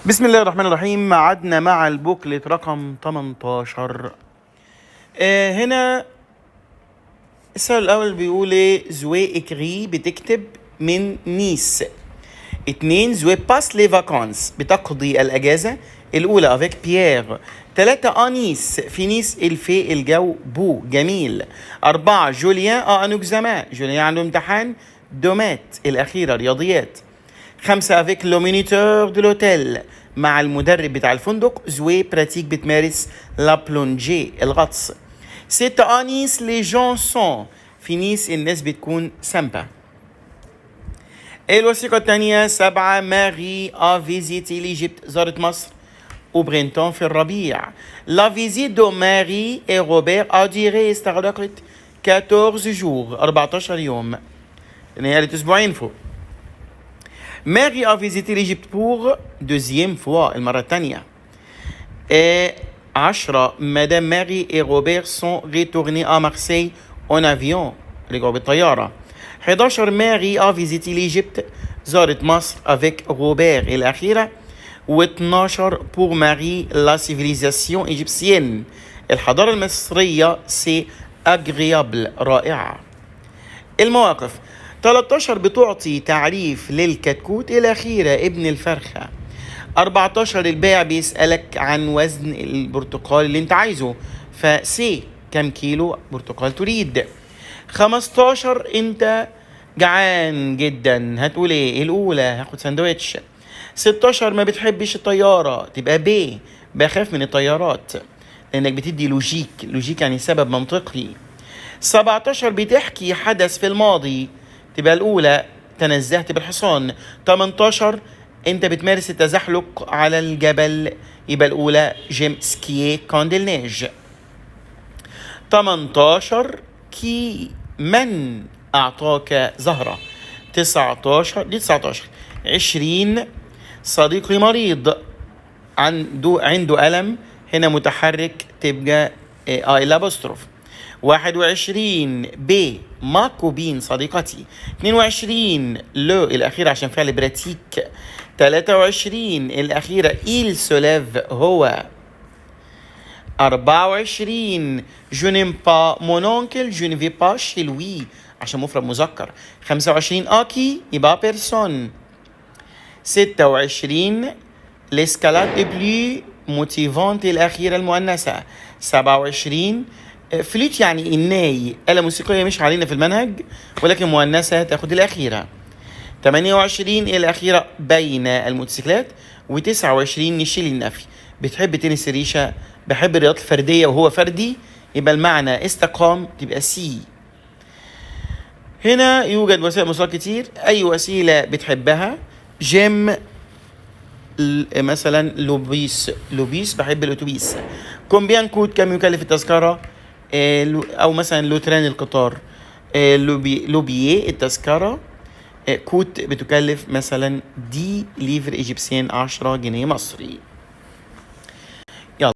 بسم الله الرحمن الرحيم. عدنا مع ال booklet رقم 18. هنا السؤال الأول بيقول إيه؟ Zoé écrit، بتكتب من نيس. اتنين، Zoé passe les vacances، بتقضي الأجازة. الأولى avec Pierre. تلاتة، à Nice، في نيس il fait، الجو beau، جميل. أربعة، Julien a un examen، جوليان عنده امتحان de maths. الأخيرة رياضيات. خمسة، avec le moniteur de l'hôtel، مع المدرب بتاع الفندق، Zoé pratique، بتمارس la plongée، الغطس. ستة، à Nice les gens sont، في نيس الناس بتكون sympas. الوثيقة الثانية، سبعة، Marie a visité l'Égypte، زارت مصر au printemps، في الربيع. La visite de Marie et Robert a duré، استغرقت 14 jours، 14 يوم، لأن هي قالت أسبوعين فوق. Marie a visité l'Égypte pour deuxième fois، المرة الثانية. 10، Madame Marie et Robert sont retournés à Marseille en avion، رجعوا بالطيارة. 11، Marie a visité l'Égypte، زارت مصر avec Robert. الأخيرة. و12، pour Marie la civilisation égyptienne، الحضارة المصرية، c'est agréable، رائعة. المواقف، 13، بتعطي تعريف للكتكوت. الأخيرة ابن الفرخة. 14، البائع بيسألك عن وزن البرتقال اللي انت عايزه، ف c'est كم كيلو برتقال تريد؟ 15، انت جعان جدا، هتقول ايه؟ الاولى، هاخد سندوتش. 16، ما بتحبش الطيارة، تبقى B، بخاف من الطيارات، لانك بتدي logique، logique يعني سبب منطقي. 17، بتحكي حدث في الماضي، تبقى الأولى، تنزهت بالحصان. 18، انت بتمارس التزحلق على الجبل، يبقى الاولى، j'aime skier quand il neige. 18، qui، من اعطاك زهرة؟ 19، دي 19. 20، صديقي مريض، عنده ألم، هنا متحرك تبقى a l'apostrophe. 21، B، ma copine، صديقتي. 22، le الأخيرة عشان فعل pratique. 23، الأخيرة، il se lève، هو. 24، je n'aime pas mon oncle، je ne vais pas chez lui، عشان مفرد مذكر. 25، à qui؟ يبقى personne. 26، l'escalade est plus motivante. الأخيرة المؤنثة. 27، فليت يعني الناي، آلة موسيقية مش علينا في المنهج، ولكن مؤنثة تاخد الأخيرة. 28، الأخيرة بين الموتوسيكلات. و29، نشيل النفي. بتحب تنس الريشة؟ بحب الرياضات الفردية وهو فردي، يبقى المعنى استقام، تبقى C. هنا يوجد وسائل مواصلات كتير، أي وسيلة بتحبها؟ j'aime مثلا le bus، le bus، بحب الاتوبيس. combien coûte، كم يكلف التذكرة؟ او مثلا le train، القطار. Le billet، التذكرة. Coûte، بتكلف مثلا 10 livres égyptiennes، 10 جنيه مصري.